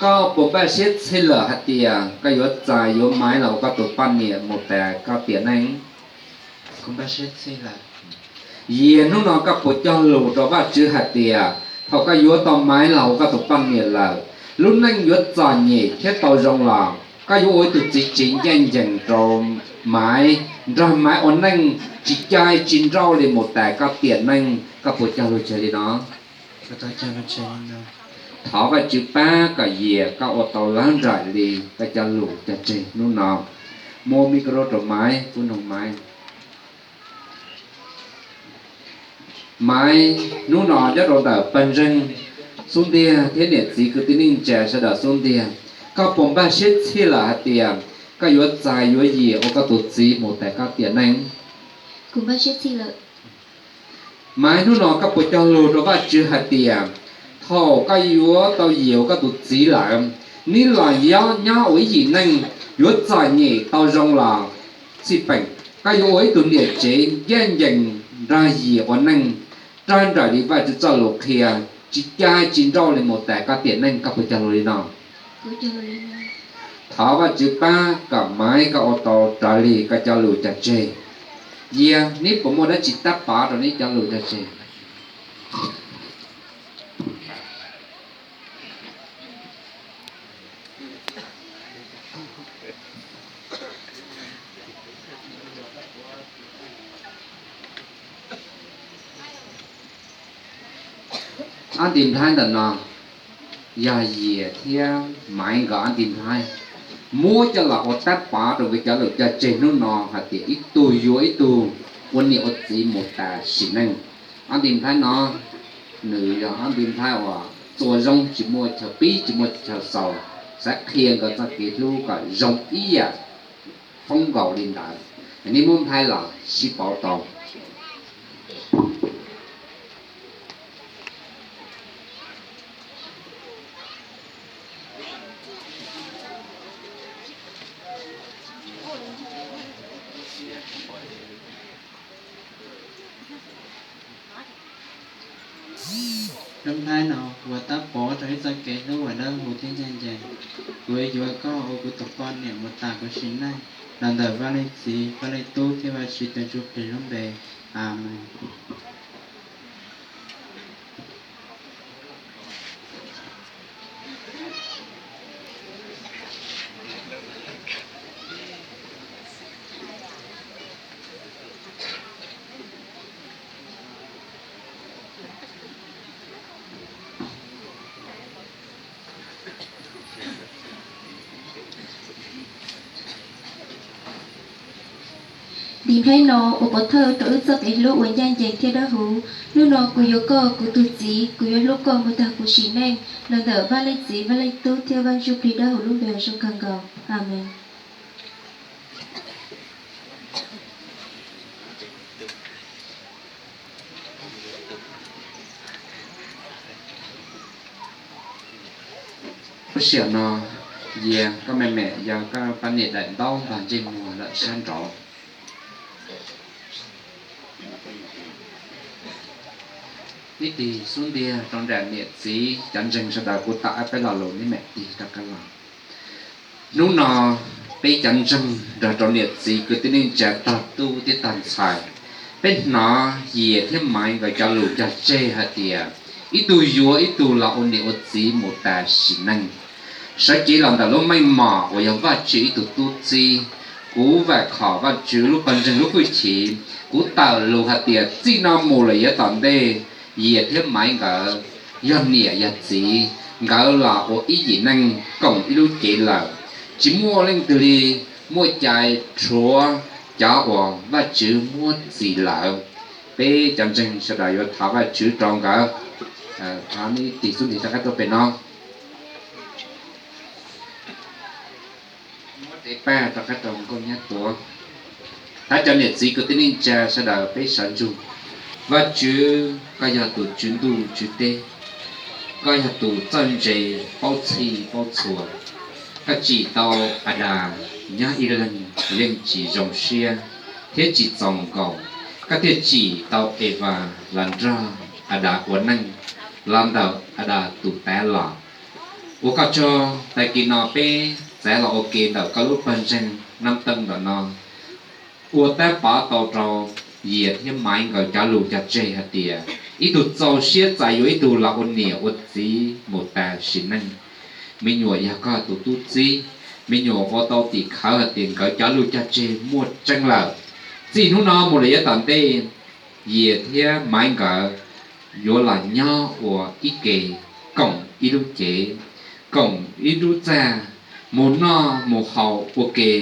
Koj puas npaj siab txhij lawm hais tias koj yuav txais yuav Maiv los ua koj tus poj niam mus tas koj tiam neej? Yias, hnub no koj puas cog lus rau Vajtswv hais tias thaum koj yuav tau Maiv los ua koj tus poj niam lawm, lub neej yuav txom nyem thiab tau zoo los koj yuav ua ib tug txiv tsev ncaj ncees rau Maiv, nrog Maiv ua neej tsis cai tsis nrauj li mus tas koj tiam neej? Koj puas cog lus tseg li no? Thov Vajtswv pab kom Yias koj ua tau lawv nraim li koj cov lus cog tseg hnub no. Muab micro rau Maiv, kuv nug Maiv. Maiv, hnub no nyob rau ntawm pawg ntseeg xub ntiag thiab niam txiv kwv tij neej tsa sawv daws xub ntiag, koj puas npaj siab txhij lawm hais tias koj yuav txais yuav Yias ua koj tus txiv mus tas koj tiam neej? Maiv, hnub no koj puas cog lus rau Vajtswv hais tias thaum koj yuav tau Yias ua koj tus txiv lawm, neb los nyob ua ib yim neej, yuav txom nyem tau zoo los txij peem, koj yuav ua ib tug niam tsev ncaj ncees nrog Yias ua neej, raws nraim li Vajtswv txoj lus qhia, tsis cai tsis nrauj li mus tas koj tiam neej? Koj puas cog lus li no? Thov Vajtswv pab kom Maiv koj ua tau raws li koj cov lus cog tseg. Yias, neb puas muaj dab tsi tab pov rau neb cov lus cog tseg? Ob nti nplhaib ntawm no yog Yias thiab Maiv nkawd ob nti nplhaib muab coj los ua tab pov rau nkawd cov lus cog tseg hnub no hais tias ib tug yuav ib tug ua niam ua txiv mus tas sim neej. Ob nti nplhaib no nws yog ob nti nplhaib uas txua zoo, tsis muaj chaw pib tsis muaj chaw xaus, xav qhia nkawd txoj kev hlub kom zoo ib yam foob nkaus li ntawd. Nej muab nplhaib los sib pauv tau. Lub nplhaib no ua tab pov rau ib txoj kev hlub uas dawb huv thiab ncaj ncees. Kuv yuav koj ua kuv tus poj niam mus tas kuv sim neej, los ntawm Vaj Leej Txiv, Vaj Leej Tub thiab Vaj Tswv tus Ntsuj Plig lub npe. Amees. Nti nplhaib no ua pov thawj rau wb txoj kev hlub uas ncaj ncees thiab dawb huv. Hnub no kuv yuav koj kuv tus txiv, kuv yuav hlub koj mus tag kuv sim neej. Los ntawm Vaj Leej Txiv, Vaj Leej Tub thiab Vaj Ntsuj Plig dawb huv lub npe zoo kawg nkaus. Amees. Lub sij hawm no, Yias, koj me me yog koj poj niam daim ntaub npog ntsej muag lawm sab nraud. Neb tig xub ntiag rau nram niam txiv cov ntseeg sawv daws, kuv tau ob peb lo lus neb mam tig rov qab los. Hnub no peb cov ntseeg nrog rau niam txiv kwv tij neej tsa tog tub thiab tog ntxhais, peb hnov Yias thiab Maiv nkawd cov lus cog tseg hais tias ib tug yuav ib tug los ua niam ua txiv mus tas sim neej. Sawv cev los ntawm lub meej mom uas yog Vajtswv ib tug tub txib, kuv vam khom Vajtswv lub pawg ntseeg lub hwj chim, kuv tawm lus hais tias txij no mus lawm yav tom ntej, Yias thiab Maiv nkawd yog niam yog txiv, nkawd los ua ib yim neej koom ib lub cev lawm, tsis muaj leej twg li muaj cai rhuav cov uas Vajtswv muab txis lawm. Peb cov ntseeg sawv daws yuav thov Vajtswv rau nkawd. Thov neb tig xub ntiag rov qab tuaj pem no. Muab dev paj rov qab rau nkauj nyab tuav. Thov cov niam txiv kwv tij neej tsa sawv daws peb sawv ntsug. Vajtswv, koj yog tus Tswv ntuj Tswv teb, koj yog tus txawj ntse paub txhij paub txhua. Koj tsim tau Adas nyob ib leeg yeej tsis zoo siab thiab tsis txaus nkaus, koj thiaj tsim tau Evas los nrog Adas ua neej los ntawm Adas tus tav los. Ua koj tsaug, tag kis no peb txav los ua ke ntawm koj lub pawg ntseeg Nab Teej ntawm no, ua tab pov tau rau Yias thiab Maiv nkawd cov lus cog tseg hais tias ib tug txaus siab txais yuav ib tug los ua niam ua txiv mus tas sim neej. Me nyuam yog koj tus tub txib, me nyuam ua tau tim khawv hais tias nkawd cov lus cog tseg muaj tseeb lawm. Txij hnub no mus lawm yav tom ntej, Yias thiab Maiv nkawd yuav los nyob ua ib ke, koom ib lub cev, koom ib lub txaj, mus noj mus haus ua ke.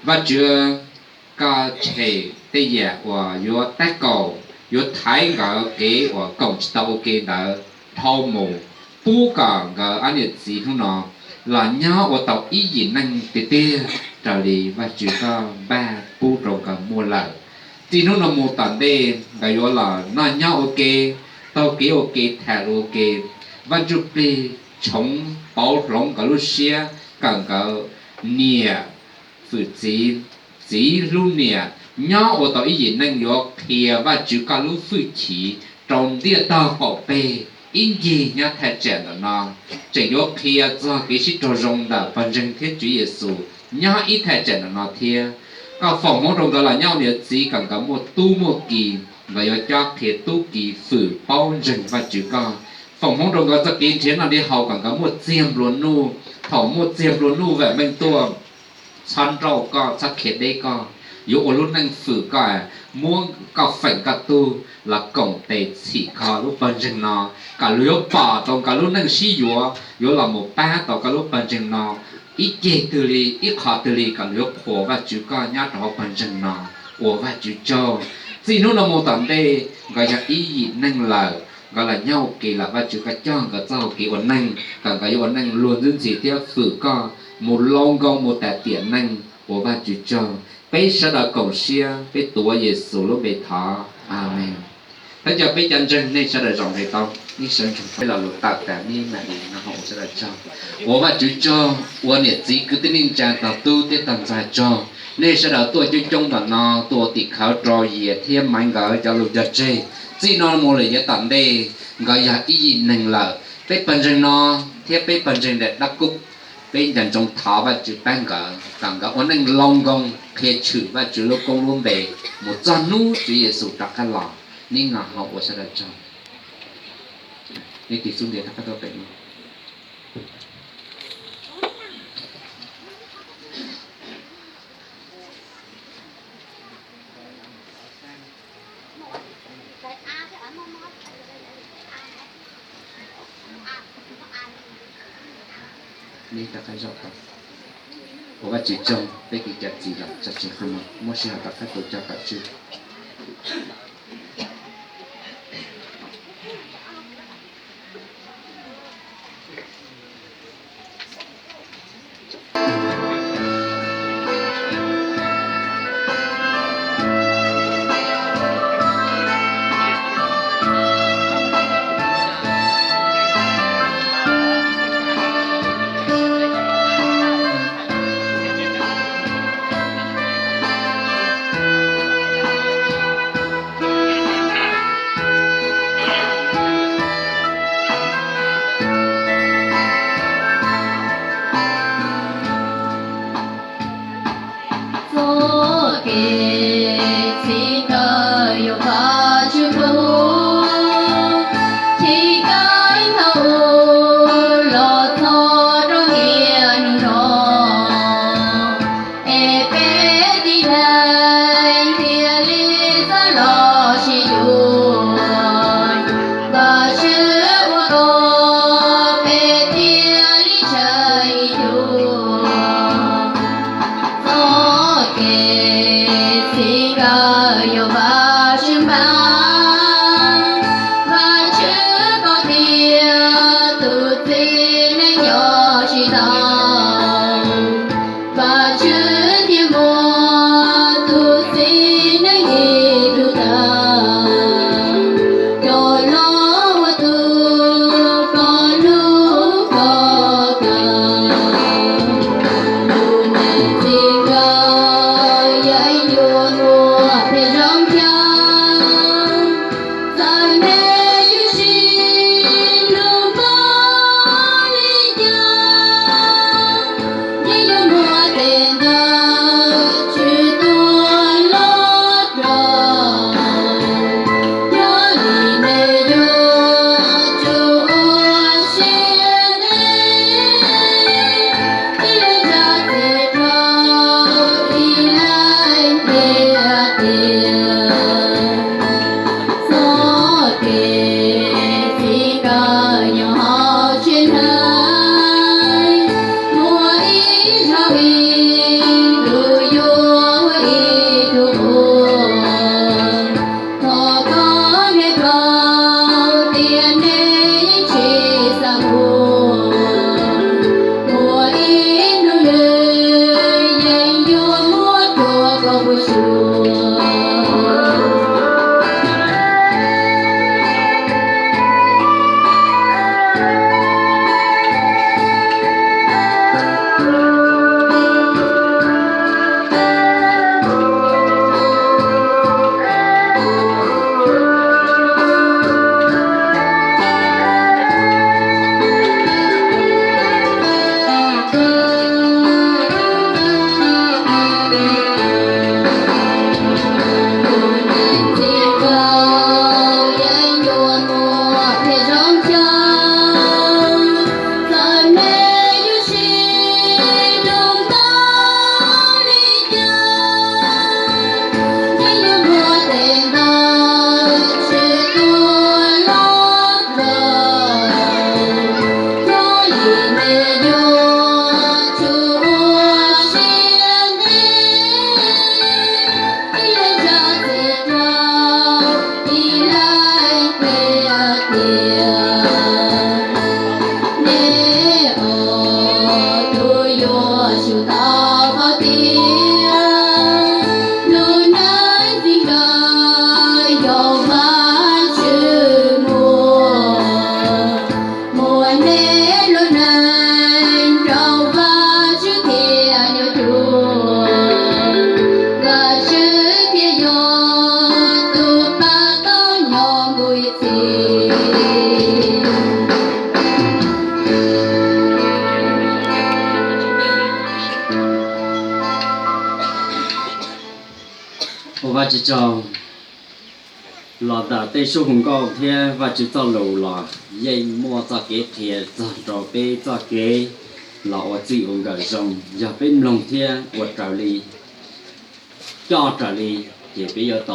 Vajtswv, koj tshem tej yam uas yuav tab kaum, yuav thaiv nkawd kev uas koom tsis tau ua ke ntawd dhau mus, pub kom nkawd ob niam txiv hnub no los nyob ua tau ib yim neej tiag tiag raws li Vajtswv koj npaj pub rau nkawd muaj lawm. Txij hnub no mus tom ntej nkawd yuav los noj nyob ua ke, taug kev ua ke, tham lus ua ke. Vaj Ntsuj Plig tshoov pauv hloov nkawd lub siab kom nkawd niam hwm txiv, txiv hlub niam, nyob ua tau ib yim neej yuav qhia Vajtswv koj lub hwj chim rau ntiaj tog qaum peg ib ncig nyob thaj tsam ntawm no, tseem yuav qhia txog kev sib raug zoo ntawm pawg ntseeg thiab Tswv Yexus nyob ib thaj tsam ntawm no thiab. Koj foom hmoov rau nkawd los nyob ua niam txiv kom nkawd muaj tub muaj ki, nkawd yuav cob qhia tub ki hwm paub ntseeg Vajtswv koj. Foom hmoov rau nkawd txoj kev nrhiav noj nrhiav haus kom nkawd muaj txiag nplua nuj. Thaum muaj txiag nplua nuj vam meej tuaj, txhob nrauj koj, txhob khiav deb koj, yuav ua lub neej hwm koj, muab koj feem koj tug los koom tes txhim kho lub pawg ntseeg no, kom luag yuav pom tau nkawd lub neej sib yuav, yuav los mus pab tau koj lub pawg ntseeg no ib ceg twg li, ib qho twg li, kom luag yuav qhuas Vajtswv koj nyob rau hauv pawg ntseeg no. Ua Vajtswv tsaug. Txij hnub no mus tom ntej nkawd yog ib yim neeg lawm, nkawd los nyob ua ke lawm, Vajtswv koj coj nkawd txoj hau kev ua neej kom nkawd yuav ua neej luag ntxwb ntxhi thiab hwm koj mus laus nkoos mus tas tiam neej. Ua Vajtswv tsaug. Peb sawv daws koom siab, peb tuav Yexus lub npe thov, Amees. Thov caw peb cov ntseeg nej sawv daws zaum nqis tau, nej sawv ntsees peb lo lus tawm tas, nej mam li no ua sawv daws tsaug. Ua Vajtswv tsaug, ua niam txiv kwv tij neej tsa tog tub thiab tog ntxhais tsaug, nej sawv daws tuaj coob coob tom no tuaj ua tim khawv rau Yias thiab Maiv nkawd cov lus cog tseg. Txij no mus lawm yav tom ntej nkawd yog ib yim neeg lawm, peb pawg ntseeg no thiab peb pawg ntseeg daim dab kub, peb nco ntsoov thov Vajtswv pab nkawd kom nkawd ua neej laus nkoos qhia tshwm Vajtswv lub koob lub npe mus txog hnub Tswv Yexus rov qab los. Nej nco ho ua sawv daws tsaug. Nej tig xub ntiag rov qab tuaj pem no. Ua Vajtswv tsaug, peb kev cai txi los tso tseg qhov no, muaj sij hawm rov qab tuaj cog tom tswb. Ua Vajtswv tsaug, los ntawm tej suab hu nkauj thiab Vajtswv txoj lus los yeej muaj txoj kev qhia txog rau peb txoj kev los ua txij ua nkawm zoo. Yog peb mloog thiab ua raws li, coj raws li, ces peb yuav